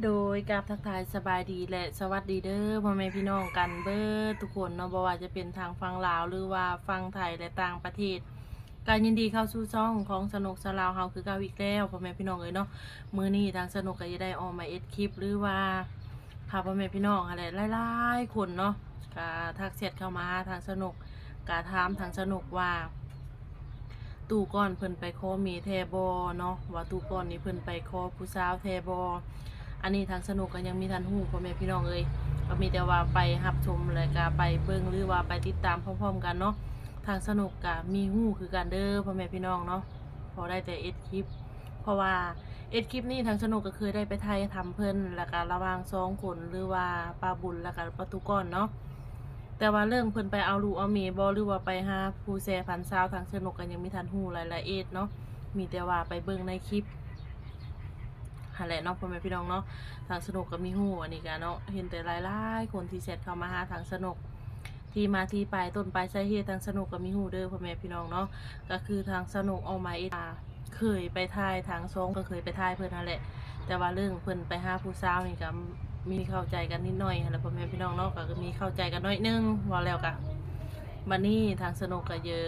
ໂດຍ ກາບທັກທາຍສະບາຍດີ ແລະ ສະຫວັດດີເດີ ພໍ່ແມ່ພີ່ນ້ອງກັນເບິດທຸກຄົນເນາະ, ບໍ່ວ່າຈະເປັນທາງຝັ່ງລາວ ຫຼືວ່າຝັ່ງໄທ ແລະ ຕ່າງປະເທດ ກະຍິນດີເຂົ້າສູ່ຊ່ອງຂອງສະໜຸກຊາລາວເຮົາຄືເກົ່າອີກແລ້ວ ພໍ່ແມ່ພີ່ນ້ອງເອີຍເນາະ. ມື້ນີ້ທາງສະໜຸກກະຈະໄດ້ອອກມາເຮັດຄລິບ ຫຼືວ່າພາພໍ່ແມ່ພີ່ນ້ອງຫັ້ນແຫຼະ ຫຼາຍໆຄົນເນາະ ກະທັກແຊັດເຂົ້າມາຫາທາງສະໜຸກ ກະຖາມທາງສະໜຸກວ່າ ຕູກ່ອນເພິ່ນໄປຂໍເມແທ້ບໍ່ເນາະ ວ່າຕູກ່ອນນີ້ເພິ່ນໄປຂໍຜູ້ສາວແທ້ບໍ່. ອັນນີ້ທາງສະໜຸກກະຍັງມີທັນຮູ້ ພໍ່ແມ່ພີ່ນ້ອງເອີຍ, ກະມີແຕ່ວ່າໄປຮັບຊົມ ແລະ ກະໄປເບິ່ງ ຫຼືວ່າໄປຕິດຕາມພ້ອມໆກັນເນາະ. ທາງສະໜຸກກະມີຮູ້ຄືກັນເດີ ພໍ່ແມ່ພີ່ນ້ອງເນາະ, ພໍໄດ້ແຕ່ເຮັດຄລິບ ເພາະວ່າເຮັດຄລິບນີ້ທາງສະໜຸກກະເຄີຍໄດ້ໄປຖ່າຍທຳເພິ່ນ ແລ້ວກະລະຫວ່າງສອງຄົນ ຫຼືວ່າປ້າບຸນ ແລ້ວກະປ້າຕູກ່ອນເນາະ. ແຕ່ວ່າເລື່ອງເພິ່ນໄປເອົາລູກເອົາເມບໍ່ ຫຼືວ່າໄປຫາຜູ້ແຊພັນສາວ ທາງສະໜຸກກະຍັງມີທັນຮູ້ລາຍລະອຽດເນາະ, ມີແຕ່ວ່າໄປເບິ່ງໃນຄລິບຫັ້ນແຫຼະເນາະ ພໍ່ແມ່ພີ່ນ້ອງເນາະ. ທາງສະໜຸກກະມີຮູ້ ອັນນີ້ກະເນາະ ເຫັນແຕ່ຫຼາຍໆຄົນທີ່ແຊັດເຂົ້າມາຫາທາງສະໜຸກ ທີ່ມາທີ່ໄປ ຕົ້ນປາຍສາເຫດ ທາງສະໜຸກກະມີຮູ້ເດີ ພໍ່ແມ່ພີ່ນ້ອງເນາະ. ກະຄືທາງສະໜຸກອອກມາເອດ ເຄີຍໄປຖ່າຍທາງຊ່ອງ ກະເຄີຍໄປຖ່າຍເພິ່ນຫັ້ນແຫຼະ, ແຕ່ວ່າເລື່ອງເພິ່ນໄປຫາຜູ້ສາວນີ້ກະມີເຂົ້າໃຈກັນນິດໜ້ອຍຫັ້ນແຫຼະ ພໍ່ແມ່ພີ່ນ້ອງເນາະ, ກະມີເຂົ້າໃຈກັນໜ້ອຍໜຶ່ງ ເວົ້າແລ້ວກະ. ບັດນີ້ທາງສະໜຸກກະເຢີ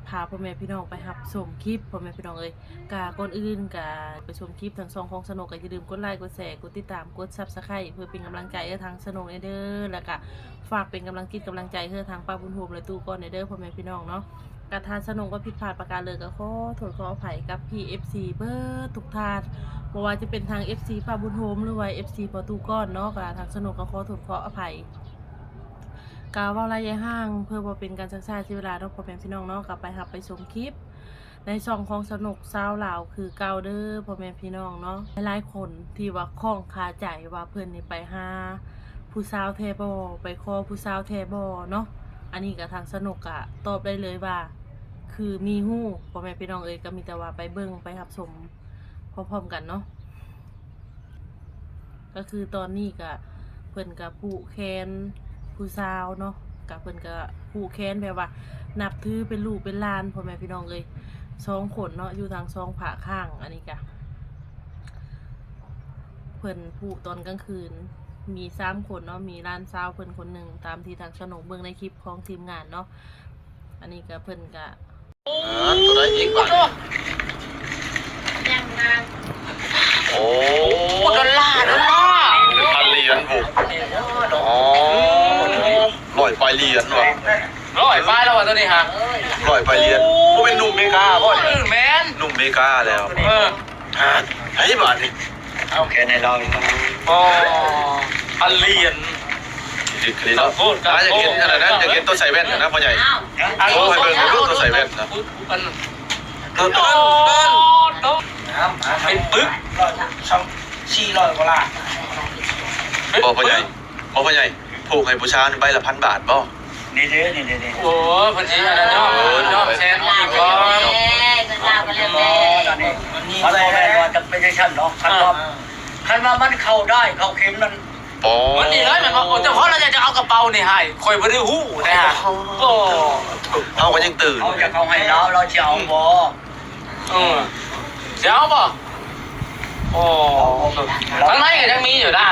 ພາພໍ່ແມ່ພີ່ນ້ອງໄປຮັບຊົມຄລິບ ພໍ່ແມ່ພີ່ນ້ອງເອີຍ. ກະກ່ອນອື່ນກະໄປຊົມຄລິບທາງຊ່ອງຂອງສະໜຸກ ກະຢ່າລືມກົດໄລ ກົດແຊ ກົດຕິດຕາມ ກົດ Subscribe ເພື່ອເປັນກຳລັງໃຈໃຫ້ທາງສະໜຸກແດ່ເດີ ແລ້ວກະຝາກເປັນກຳລັງຈິດກຳລັງໃຈໃຫ້ທາງປ້າບຸນໂຮມ ແລະ ຕູ້ກ່ອນແດ່ເດີ ພໍ່ແມ່ພີ່ນ້ອງເນາະ. ກະຖ້າສະໜຸກວ່າຜິດພາດປະການເລີຍ ກະຂໍໂທດຂໍອະໄພກັບພີ່ເອັຟຊີເບິດທຸກທ່ານ, ບໍ່ວ່າຈະເປັນທາງເອັຟຊີປ້າບຸນໂຮມ ຫຼືວ່າເອັຟຊີພໍ່ຕູ້ກ່ອນເນາະ, ກະທາງສະໜຸກກະຂໍໂທດຂໍອະໄພ. ກະເວົ້າຫຼາຍຢ່າຫ່າງ ເພື່ອບໍ່ເປັນການຊັກຊ້າເສຍເວລາເນາະ ພໍ່ແມ່ພີ່ນ້ອງເນາະ, ກະໄປຮັບໄປຊົມຄລິບ ໃນຊ່ອງຂອງສະໜຸກຊາວລາວຄືເກົ່າເດີ ພໍ່ແມ່ພີ່ນ້ອງເນາະ. ຫຼາຍໆຄົນທີ່ວ່າຂ້ອງຄາໃຈວ່າເພິ່ນນີ້ໄປຫາຜູ້ສາວແທ້ບໍ່ ໄປຂໍຜູ້ສາວແທ້ບໍ່ເນາະ, ອັນນີ້ກະທາງສະໜຸກກະຕອບໄດ້ເລີຍວ່າ ຄືມີຮູ້ ພໍ່ແມ່ພີ່ນ້ອງເອີຍ, ກະມີແຕ່ວ່າໄປເບິ່ງໄປຮັບຊົມພ້ອມໆກັນເນາະ. ກະຄືຕອນນີ້ກະເພິ່ນກະຜູກແຂນຜູ້ສາວເນາະ, ກະເພິ່ນກະຜູກແຂນແບບວ່ານັບຖືເປັນລູກເປັນຫຼານ ພໍ່ແມ່ພີ່ນ້ອງເອີຍ, ສອງຄົນເນາະ ຢູ່ທັງສອງພາກຂ້າງ. ອັນນີ້ກະເພິ່ນຜູກຕອນກາງຄືນ ມີສາມຄົນເນາະ, ມີຫຼານສາວເພິ່ນຄົນໜຶ່ງ ຕາມທີ່ທາງສະໜຸກເບິ່ງໃນຄລິບຂອງທີມງານເນາະ. ອັນນີ້ກະເພິ່ນກະ ອ່າ ຕົວໃດອີກບາດນີ້? ໂອ້ ໂອ້ ດອນລາ ດອນລາ ເປັນພັນຫຼຽນພຸ້ນ. ອໍ ຮ້ອຍປາຍຫຼຽນວ່າ ຮ້ອຍປາຍແລ້ວວ່າຕົວນີ້ຫະ ຮ້ອຍປາຍຫຼຽນ. ໂອ້ ບໍ່ແມ່ນໜຸ່ມເມກາບໍ່ນີ້? ເອີ ແມ່ນ ໜຸ່ມເມກາແລ້ວ. ເອີ ຫາ ໃຜບາດນີ້? ເອົາແຂນໃຫ້ລາວອີກ. ອໍ ພັນຫຼຽນ. ຖືກເລີຍເນາະ. ໂອ້ ຢາກເຫັນອັນນັ້ນນະ ຢາກເຫັນຕົວໃສ່ແວ່ນນະ ພໍ່ໃຫຍ່. ໂອ້ ໃຫ້ເບິ່ງດູຕົວໃສ່ແວ່ນນະ. ເປັນປຶກ ສີ່ຮ້ອຍກວ່າລ້ານ. ບໍ່ ພໍ່ໃຫຍ່ ບໍ່ ພໍ່ໃຫຍ່ ຜູກໃຫ້ຜູ້ສາວນີ້ໃບລະພັນບາດບໍ່? ນີ້ເດ້ ນີ້ເດ້ ນີ້. ໂອ້ ເພິ່ນຊິອັນນັ້ນເນາະ ເອີ ເນາະ ແສນອີກບໍ່? ເງິນລາວກໍແລ້ວແຕ່ ອັນນີ້ມັນບໍ່ແມ່ນວ່າຈະເປັນຈັ່ງຊັ້ນເນາະ. ຄັນວ່າ ຄັນວ່າມັນເຂົ້າດ້າຍເຂົ້າເຂັມນັ້ນ ບໍ່ ມັນນີ້ເລີຍແມ່ນບໍ່? ໂອ້ ເຈົ້າຂອງລາວຢາກຈະເອົາກະເປົານີ້ໃຫ້ ຂ້ອຍບໍ່ໄດ້ຮູ້ເດ້ຫະ. ໂອ້ ເຮົາກໍຍັງຕື່ນ ເຮົາຢາກເອົາໃຫ້ລາວ ລາວຊິເອົາບໍ່? ເອີ ຊິເອົາບໍ່? ໂອ້ ທາງໃນກໍຍັງມີຢູ່ນະ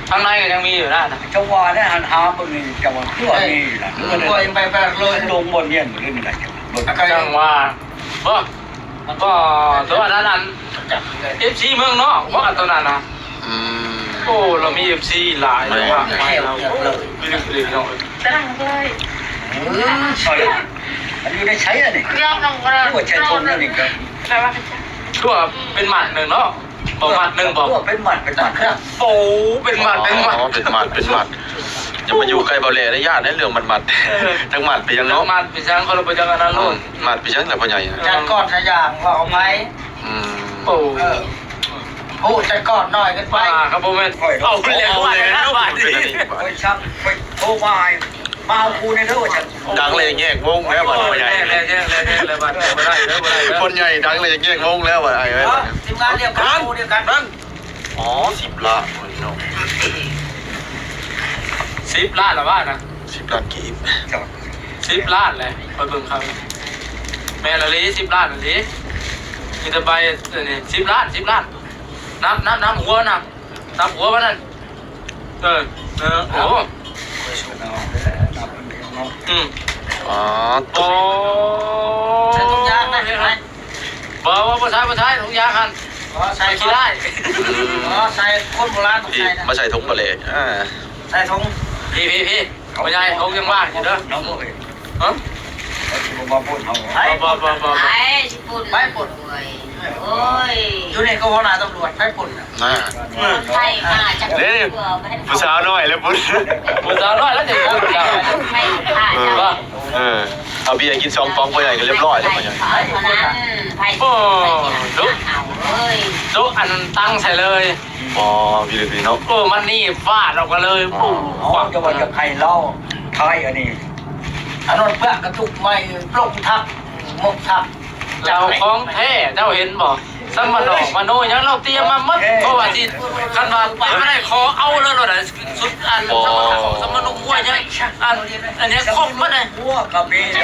ທາງໃນກໍຍັງມີຢູ່ນະ. ເຈົ້າວ່າແນວຫັ້ນ ຫາເບິ່ງນີ້ ເຈົ້າວ່າຄືວ່າມີລະ ເອີ ບໍ່ໄດ້ໄປແປກເລີຍ ລົງບ່ອນຮຽນບໍ່ໄດ້ມີລະ. ຈັ່ງວ່າ ບໍ່ ມັນກໍ ແຕ່ວ່ານັ້ນອັນ ເອັຟຊີເມືອງນອກບໍ່ ອັນໂຕນັ້ນນະ. ອືມ ໂອ້ ລາວມີເອັຟຊີຫຼາຍ ແມ່ນ ວ່າ ແມ່ນ ລາວ ແມ່ນ ເລີຍ ຄືເລີຍເນາະ. ຕະລັງເລີຍ ອືມ ມັນຢູ່ໃນໃສລະນີ້? ເລື່ອງນ້ອງກໍໄດ້ ໂອ້ ໃຊ້ທົ່ງແລ້ວນີ້ກໍ ແປວ່າ ຄືວ່າເປັນໝັດໜຶ່ງເນາະ. ບໍ່ໝັດໜຶ່ງບໍ່? ເປັນໝັດ ເປັນໝັດ. ໂອ້ ເປັນໝັດ ເປັນໝັດ ເປັນໝັດ ເປັນໝັດ. ຢ່າມາຢູ່ໃກ້ເບົາແຫຼເດ້ ຢ້ານເດ້ເລື່ອງໝັດໆ. ເອີ ຈັກໝັດໄປຫຍັງເນາະ? ໝັດໄປຫຍັງ ເຂົາລະບໍ່ຈັກອັນນັ້ນໂລດ. ໝັດໄປຫຍັງລະພໍ່ໃຫຍ່? ຈັດກ່ອນຊະຢ່າງ ເວົ້າໄປ. ອືມ ໂອ້ ໂອ້ ຈັດກ່ອນໜ້ອຍເກີນໄປ. ວ່າກໍບໍ່ແມ່ນ ເອົາແລ້ວ ເອົາແລ້ວ ວ່າແລ້ວ ໂອ້ຍ ຊ່າງ ໂທມາໃຫ້ ມາເອົາກູແດ່ເດີ ວ່າຊັ້ນ. ດັງແລ້ວແຍກວົງແລ້ວບັດ ໂອ້ຍ ພໍ່ໃຫຍ່ ແຍກແລ້ວ ແຍກແລ້ວ ແຍກແລ້ວບັດ ບໍ່ໄດ້ເດີ ບໍ່ໄດ້ເດີ. ຄົນໃຫຍ່ດັງແລ້ວແຍກວົງແລ້ວບັດ ອ້າຍເອີຍ. ທີມງານດຽວກັນ ໝູ່ດຽວກັນ. ອໍ ສິບລ້ານເນາະ ສິບລ້ານລະວ່ານະ ສິບລ້ານກີບ ສິບລ້ານແຫຼະ. ຂ້ອຍເບິ່ງເຂົາ ແມ່ນອີ່ຫຼີ ສິບລ້ານອີ່ຫຼີ. ມີແຕ່ໃບອັນນີ້ ສິບລ້ານ ສິບລ້ານ. ນັບ ນັບ ນັບຫົວນະ ນັບຫົວມັນນັ້ນ ເອີ ເອີ ໂອ້ ອືມ ອໍ ໂອ້ ໃສ່ຖົງຢາງໄດ້ ເຫັນໄໝ? ບໍ່ ບໍ່ ບໍ່ໃສ່ ບໍ່ໃສ່ ຖົງຢາງຫັ້ນ ອໍ ໃສ່ ຂີ້ຮ້າຍ ອືມ ອໍ ໃສ່ ຄົນໂບລານຕ້ອງໃສ່ນະ ມາໃສ່ຖົງປາແຫຼກ ອ່າ ໃສ່ຖົງ ພີ້ ພີ້ ພີ້ ພໍ່ໃຫຍ່ ຖົງຍັງວ່າງຢູ່ເດີ ເຮົາບໍ່ເຫັນ ຮະ ເຮົາຊິບໍ່ມາປຸ້ນເຮົາ ບໍ່ ບໍ່ ບໍ່ ບໍ່ ໃຜຊິປຸ້ນ ໃຜປຸ້ນ ໂອ້ຍ ຢູ່ນີ້ກໍຫົວໜ້າຕຳຫຼວດ ໃຜປຸ້ນນະ ອ່າ ໃຜມາຈັກ ເດ້ ຜູ້ສາວນ້ອຍແລ້ວປຸ້ນ ຜູ້ສາວນ້ອຍແລ້ວຈະປຸ້ນ ໃຜມາ ເອີ ເອີ ເອົາເບຍກິນສອງປ໋ອງ ພໍ່ໃຫຍ່ກໍລຽບຮ້ອຍແລ້ວ ພໍ່ໃຫຍ່ ໃຜປຸ້ນນະ ໃຜ ໂອ້ ດຸ ເອົາເອີຍ ດຸ ອັນຕັ້ງໃສ່ເລີຍ ອໍ ພີ່ເລີຍເນາະ ເອີ ມັນນີ້ຟາດອອກມາເລີຍ ອໍ ໂອ້ ຄວັກ ຈະວ່າຈະໃຫ້ລາວ ທ້າຍອັນນີ້ ອານນ ເປືອກກະຕຸກໄມ້ ລົງທັບ ໝົກທັບ ເຈົ້າຂອງແທ້ ເຈົ້າເຫັນບໍ່? ສຳມະໂນ ມະໂນຫຍັງ ລາວຕຽມມາໝົດ ເອີ ເພາະວ່າຊິ ຄັນວ່າໄປບໍ່ໄດ້ ຂໍເອົາເລີຍໂລດ ສຸດອັນ ບໍ່ ສຳມະໂນ ສຳມະໂນ ມວຍຫຍັງ ອັນ ອັນນີ້ຄົບໝົດເລີຍ ຫົວກະເບ ເອີ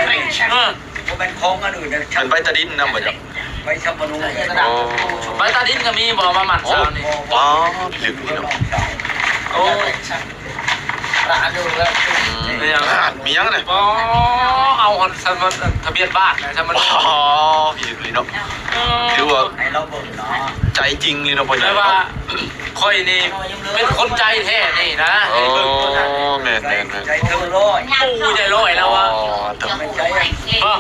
ບໍ່ແມ່ນຂອງອັນອື່ນນະ ເປັນໃບຕາດິນນຳບໍ່ເຈົ້າ? ໃບສຳມະໂນ ໂອ້ ໃບຕາດິນກໍມີບໍ່ ມາໝັ້ນສາວນີ້? ອໍ ພີ່ເລີຍເນາະ ໂອ້ ລະອັນໜຶ່ງລະ ອືມ ມີຫຍັງ ມີຫຍັງນະ? ອໍ ເອົາຮອດສະໝຸດທະບຽນບ້ານນະ ສະໝຸດ ອໍ ພີ່ເລີຍເນາະ ເອີ ຖືວ່າໃຫ້ລາວເບິ່ງເນາະ ໃຈຈິງເລີຍເນາະ ພໍ່ໃຫຍ່ ແຕ່ວ່າ ເນາະ ຂ້ອຍນີ້ເປັນຄົນໃຈແທ້ນີ້ນະ ໂອ້ ໃຫ້ເບິ່ງໂລດນະ ແມ່ນໆໆ ໃຈເກີນຮ້ອຍ ໂອ້ ໃຈຮ້ອຍແລ້ວວ່າ ອໍ ເອີ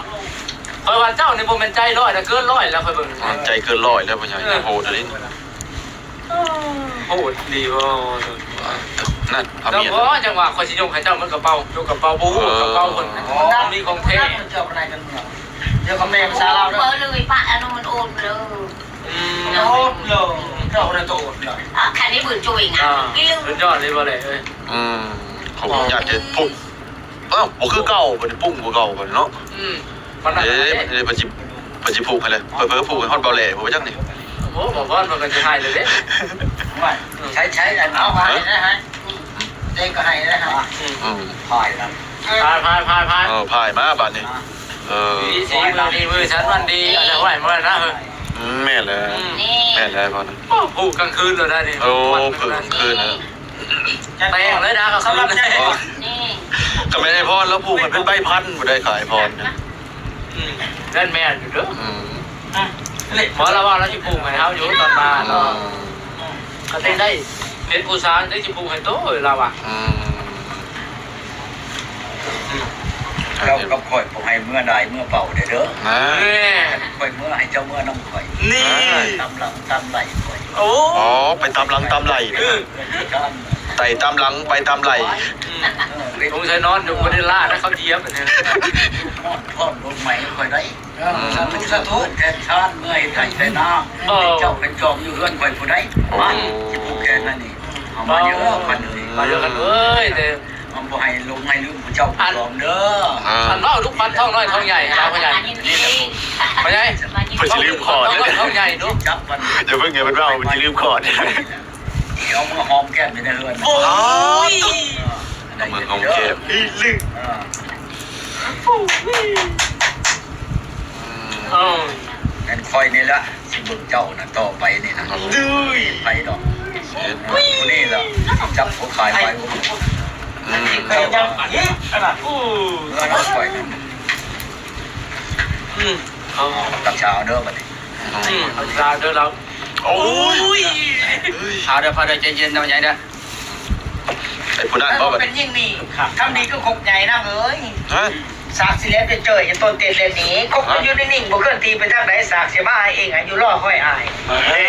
ຂ້ອຍວ່າເຈົ້ານີ້ບໍ່ແມ່ນໃຈຮ້ອຍນະ ເກີນຮ້ອຍແລ້ວ ຂ້ອຍເບິ່ງ ໃຈເກີນຮ້ອຍແລ້ວ ພໍ່ໃຫຍ່ ເອີ ໂຫດອີ່ຫຼີ ໂຫດອີ່ຫຼີບໍ່ ນັ້ນ ເຈົ້າບໍ່ ຈັ່ງວ່າຂ້ອຍຊິຍົກໃຫ້ເຈົ້າ ມັນກະເປົາ ຍົກກະເປົາ ບໍ່ຮູ້ ເອີ ກະເປົາເພິ່ນ ໂອ້ ມີຂອງແທ້ ເຈົ້າບໍ່ໄດ້ກັນເມືອງ ດຽວຄຳແນນພາສາລາວເດີ ເລີຍປະອະນຸມັນໂອດເລີຍ ອືມ ໂອດເລີຍ ເຈົ້າບໍ່ໄດ້ໂຕໂອດເລີຍ ອ່າ ຄັນນີ້ບືນຈຸຍງາ ອ່າ ອີ່ລື ສຸດຍອດເລີຍບໍ່ແຫຼະເອີຍ ອືມ ເຂົາຍາກຈະພຸດ ອ້າວ ບໍ່ຄືເກົ່າ ບັດນີ້ປຸ້ງກວ່າເກົ່າບັດນີ້ເນາະ ອືມ ເດ້ ເດ້ ເພິ່ນຊິ ເພິ່ນຊິຜູກໃຫ້ເລີຍ ເຜີໆຜູກໃຫ້ຮອດເບົາແຫຼພຸ້ນຈັກນີ້ ໂອ້ ບໍ່ພອນເພິ່ນກໍຊິໃຫ້ເລີຍເດ້ ໃຊ້ ໃຊ້ອັນເອົາໃຫ້ໄດ້ໃຫ້ ເດ້ກໍໃຫ້ໄດ້ໃຫ້ ອືມ ພາຍນະ ພາຍ ພາຍ ພາຍ ເອີ ພາຍມາບາດນີ້ ເອີ ດີສີມື້ດີມື້ສັນວັນດີ ອັນນັ້ນໄວ້ມານະ ອືມ ແມ່ນແລ້ວ ອືມ ແມ່ນແລ້ວພໍ່ນະ ໂອ້ ຜູກກາງຄືນເລີຍໄດ໋ນີ້ ໂອ້ ຜູກກາງຄືນນະ ແຕ່ງເລີຍນະ ສຳລັບແຕ່ງ ນີ້ ກໍແມ່ນໄອ້ພອນລາວຜູກໃຫ້ເປັນໃບພັນບໍ່ໄດ້ຂາຍພອນນະ ອືມ ແມ່ນ ແມ່ນຢູ່ເດີ ອືມ ບໍ່ລະວ່າລາວຊິຜູກໃຫ້ເຮົາຢູ່ຕອນມາ ອືມ ກໍໄດ້ ໄດ້ເປັນຜູ້ສາວໄດ້ຊິຜູກໃຫ້ໂຕລາວວ່າ ອືມ ເຈົ້າກັບຂ້ອຍບໍ່ໃຫ້ເມືອນາຍເມືອເປົ່າເດີ ນະ ຂ້ອຍເມືອໃຫ້ເຈົ້າເມືອນຳຂ້ອຍ ນີ້ ຕາມຫຼັງຕາມໄລ່ຂ້ອຍ ໂອ້ ອໍ ໄປຕາມຫຼັງຕາມໄລ່ ເອີ ໄຕ່ຕາມຫຼັງໄປຕາມໄລ່ ອືມ ສົງໄສນອນຢູ່ບໍ່ໄດ້ລາດເຂົາຢຽບ ນອນພ້ອມລົດໃໝ່ຂ້ອຍໄດ້ ເອີ ສາທຸ ສາທຸ ແທນຊານເມືອເຮັດໄຮ່ໄຖນາ ເອີ ເຈົ້າເປັນຈອມຢູ່ເຮືອນຂ້ອຍຜູ້ໃດ ມາ ອືມ ຊິຜູກແຂນອັນນີ້ ເອົາມາເດີ ມາເດີ ມາເດີ ເອີຍ ແຕ່ ມັນບໍ່ໃຫ້ຫຼົງໃຫ້ລືມຜູ້ເຈົ້າຜູ້ຈອມເດີ ອ່າ ຄັນເວົ້າລູກຂວັນທອງນ້ອຍທອງໃຫຍ່ ລາວພໍ່ໃຫຍ່ ພໍ່ໃຫຍ່ ເພິ່ນຊິລືມຂອດ ທອງນ້ອຍທອງໃຫຍ່ດູ ຈັບມັນ ຢ່າເພິ່ງໃຫ້ເພິ່ນເວົ້າ ເພິ່ນຊິລືມຂອດ ເອົາມືຫອມແກ້ມຢູ່ໃນເຮືອນ ໂອ້ຍ ເອົາມືຫອມແກ້ມ ເອີ ເອີ ແມ່ນຂ້ອຍນີ້ລະ ຊິເບິ່ງເຈົ້ານະຕໍ່ໄປນີ້ນະ ໂອ້ຍ ໃຜດອກ ຜູ້ນີ້ລະ ຈັບຫົວຂາຍໄປ ອືມ ເຈົ້າ ເອີ ເມື່ອນຳຂ້ອຍນະ ອືມ ເອົາ ຕັກຊາເດີບັດນີ້ ອືມ ຕັກຊາເດີລາວ ໂອ້ຍ ພາເດີ ພາເດີ ໃຈເຢັນນະ ໃຫຍ່ເດີ ໄອ້ຜູ້ນັ້ນບໍ່ບັດ ເປັນຍິ່ງນີ້ ທຳດີຄືຄົກໃຫຍ່ນາງເອີຍ ຮະ ສາກຊິແຫຼມຈະເຈີ້ຍ ຈະຕົ້ນເຕັດແລະໜີ ຄົກຈະຢູ່ນິ່ງໆ ບໍ່ເຄື່ອນທີ່ໄປທາງໃດ ສາກຊິມາຫາເອງ ອາຍຸລໍຄອຍອ້າຍ ເອີ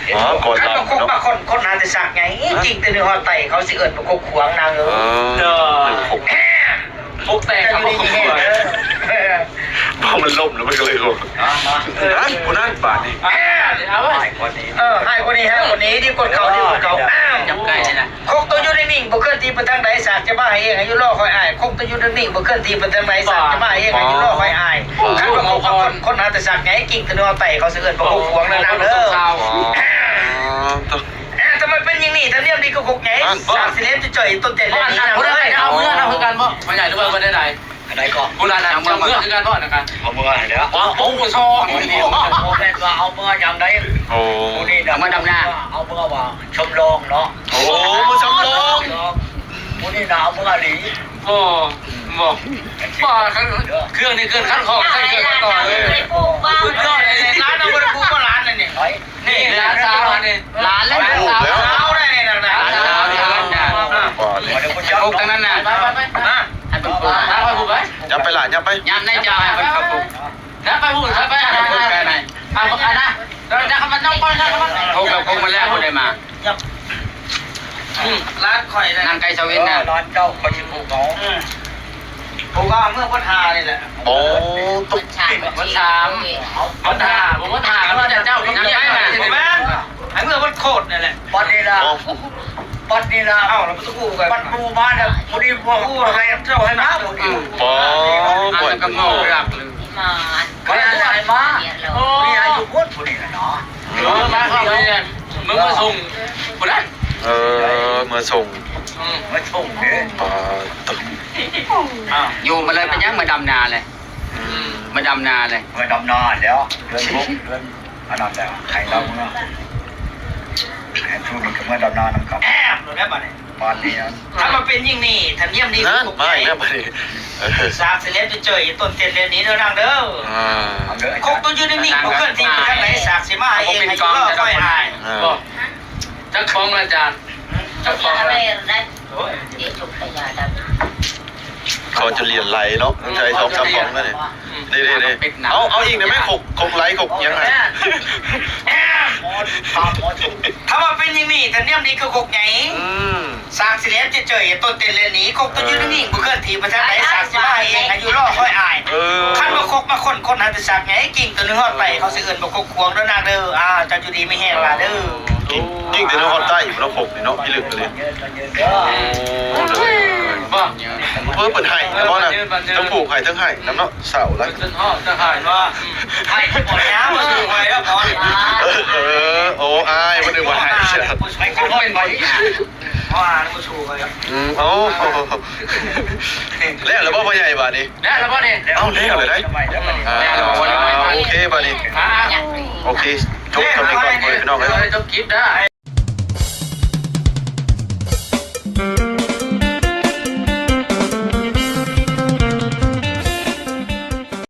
ອໍ ກ່ອນລຳເນາະ ຄົນ ຄົນຫາແຕ່ສາກໃຫຍ່ ຈິງແຕ່ເໜືອຮອດໄຕ ເຂົາຊິເອີ້ນວ່າຄົກຂວາງນາງເອີຍ ເອີ ຄົກ ຄົກແຕກ ເຈົ້າຢູ່ດີມີແຮງເດີ ເພາະມັນລົ້ມແລ້ວມັນກໍເລີຍໂກນ ເອີ ນັ້ນ ຜູ້ນັ້ນບາດນີ້ ເອີ ຮ້າຍກວ່ານີ້ ຮ້າຍກວ່ານີ້ ດີກວ່າເກົ່າ ດີກວ່າເກົ່າ ຈັບໄກ່ນີ້ນະ ຄົກໂຕຢູ່ນິ່ງໆ ບໍ່ເຄື່ອນທີ່ໄປທາງໃດ ສາກຈະມາໃຫ້ເອງ ອາຍຸລໍຄອຍອ້າຍ ຄົກໂຕຢູ່ນິ່ງໆ ບໍ່ເຄື່ອນທີ່ໄປທາງໃດ ສາກຈະມາໃຫ້ເອງ ອາຍຸລໍຄອຍອ້າຍ ຄັນວ່າຄົກ ຄົນ ຄົນຫາແຕ່ສາກໃຫຍ່ ກິ້ງແຕ່ເໜືອໄຕ ເຂົາຊິເອີ້ນວ່າຄົກຂວາງເດີນາງເດີ ອ່າ ທຳໄມເປັນຢ່າງນີ້ ທຳນຽມດີຄືຄົກໃຫຍ່ ສາກຊິແຫຼມຈະເຈີ້ຍ ຕົ້ນແຕ່ນແລະໜີ ເອົາເມືອນຳຄືກັນບໍ່ ພໍ່ໃຫຍ່ ຫຼືວ່າບໍ່ໄດ້ໃດ ໃດກໍ ໂບລານນະ ເຈົ້າເມືອຄືກັນບໍ່ນະກະ? ເອົາເມືອໃຫ້ແລ້ວ. ເອົາ ໂອ້ ສອງ ບໍ່ແມ່ນວ່າເອົາເມືອຍາມໃດ. ໂອ້ ຜູ້ນີ້ນະ ເອົາມາດຳນາ ເອົາເມືອວ່າຊົມລອງເນາະ. ໂອ້ ມາຊົມລອງ. ຜູ້ນີ້ນະເອົາເມືອອີ່ຫຼີ. ບໍ່ ບໍ່ ບໍ່ ເຄື່ອງນີ້ເກີນຂັ້ນຂອງ ໃສ່ເຄື່ອງມາຕໍ່ເລີຍ. ສຸດຍອດເລີຍ ຫຼານເຮົາບໍ່ໄດ້ປູກບໍ່ຫຼານນີ້. ນີ້ຫຼານສາວນີ້ ຫຼານແລ້ວ ຫຼານສາວ ສາວໄດ້ນີ້ນະ ຫຼານສາວ ຫຼານສາວ ໃຫ້ປູກທັງນັ້ນນະ ໄປ ໄປ ໄປ ໃຫ້ເພິ່ນປູກ ໄປ ໄປ ໄປ ຍັບໄປຫຼານ ຍັບໄປ ຍັບໃນຈາໃຫ້ເພິ່ນເຂົ້າປູກ ນະ ໄປປູກ ໄປ ໄປ ໄປ ເອົາບັກອັນນະ ເດີນຈາກມັນຕ້ອງໄປນະ ປູກແລ້ວ ປູກມາແລ້ວ ຜູ້ໃດມາ ອືມ ຫຼານຂ້ອຍນະ ນາງໄກ່ສະເວັນນະ ເອີ ຫຼານເຈົ້າ ຂ້ອຍຊິປູກເອົາ ອືມ ປູກເອົາເມືອວັນຫ້ານີ້ແຫຼະ ໂອ້ ຕົກ ວັນສາມ ວັນຫ້າ ບໍ່ວັນຫ້າ ກໍມີແຕ່ເຈົ້າກັບເມຍນະ ບໍ່ແມ່ນ ໃຫ້ເມືອວັນໂຄດນີ້ແຫຼະ ບັດນີ້ລະ ໂອ້ ບັດນີ້ລະ ເອົ້າ ແລ້ວບໍ່ຕ້ອງຮູ້ກັນ ບັດໝູ່ມາແລ້ວ ຜູ້ນີ້ບໍ່ຮູ້ໃຫ້ເຈົ້າໃຫ້ມາຜູ້ນີ້ ບໍ່ ບໍ່ ບໍ່ ບໍ່ ບໍ່ ຜູ້ນີ້ໃຫ້ມາ ໂອ້ ຜູ້ນີ້ໃຫ້ຢູ່ພຸ້ນ ຜູ້ນີ້ນະເນາະ ເອີ ມາເຂົ້າໄປ ມຶງມາສົ່ງພຸ້ນນະ ເອີ ມາສົ່ງ ອືມ ມາສົ່ງເດ້ ປາດໂທ້ ຢູ່ມາເລີຍ ເປັນຫຍັງມາດຳນາເລີຍ ອືມ ມາດຳນາເລີຍ ມາດຳນາແລ້ວ ເດືອນຫົກ ເດືອນອັນນັ້ນແລ້ວ ໃຫ້ລາວເມືອ ໃຫ້ຜູ້ນີ້ກໍມາດຳນານຳກັນ ແອບໂລດແລ້ວບັດນີ້ ບາດນີ້ ຖ້າມາເປັນຍິ່ງນີ້ ຖ້ານຽມນີ້ ນັ້ນ ມາອີກແລ້ວບັດນີ້ ສາກຊິເລັບຈະເຈີຍຕົ້ນເຕັນເລນນີ້ເດີນາງເດີ ອ່າ ຄົກຕົວຢູ່ນີ້ບໍ່ເຄື່ອນທີ່ໄປທາງໃດ ສາກຊິມາໃຫ້ເອງ ໃຫ້ຢູ່ລໍຄອຍອ້າຍ ເອີ ຈັກຟອງລະອາຈານ ຈັກຟອງລະ ໂອ້ຍ ຂໍຈົນຫຼຽນໄຫຼເນາະ ຕ້ອງໃຊ້ສອງສາມຟອງເລີຍນີ້ ນີ້ໆໆ ເອົາ ເອົາອີກໄດ້ໄໝ ຄົກ ຄົກໄຫຼ ຄົກຫຍັງຫັ້ນ ຖ້າວ່າເປັນຢ່າງນີ້ ຖ້ານຽມນີ້ຄືຄົກໃຫຍ່ ອືມ ສາກຊິແຫຼມຈະເຈີຍ ຕົ້ນເຕັນແລນໜີ ຄົກຕົວຢູ່ນີ້ບໍ່ເຄື່ອນທີ່ໄປທາງໃດ ສາກຊິມາໃຫ້ເອງ ໃຫ້ຢູ່ລໍຄອຍອ້າຍ ເອີ ຄັນບໍ່ຄົກມາຄົ້ນ ຄົ້ນຫາແຕ່ສາກໃຫຍ່ ກິ່ງຕົວໜຶ່ງຮອດໄປ ເຂົາຊິເອີ້ນວ່າຄົກຂວາງເດີນາງເດີ ອ້າວ ເຈົ້າຢູ່ດີມີແຮງຫຼາຍເດີ ກິ່ງ ກິ່ງແຕ່ນະຄອນໃຕ້ພຸ້ນເນາະ ຄົກນີ້ເນາະ ພິລຶກອີ່ຫຼີ ໂອ້ ເພິ່ນໃຫ້ນຳບໍ່ນະ ທັງຜູກໃຫ້ທັງໃຫ້ນຳເນາະ ເສົ້າຫຼາຍ ຈົນຮອດຈະໃຫ້ວ່າ ໃຫ້ບໍ່ຍາມມາສູ່ໄວ້ແລ້ວກ່ອນ ເອີ ເອີ ໂອ້ ອ້າຍ ບໍ່ນຶກວ່າໃຫ້ ໃຫ້ຄົນເປັນໄປ ເພາະວ່າມາສູ່ໄວ້ ອືມ ໂອ້ ແລ້ວລະບໍ່ ພໍ່ໃຫຍ່ບາດນີ້ ແລ້ວລະບໍ່ນີ້ ເອົ້າ ແລ້ວລະໄດ໋ ອ່າ ໂອເຄບາດນີ້ ອ່າ ໂອເຄ ຈົບກັນໄປກ່ອນ ພໍ່ແມ່ພີ່ນ້ອງເອີຍ ຈົບຄລິບເດີ.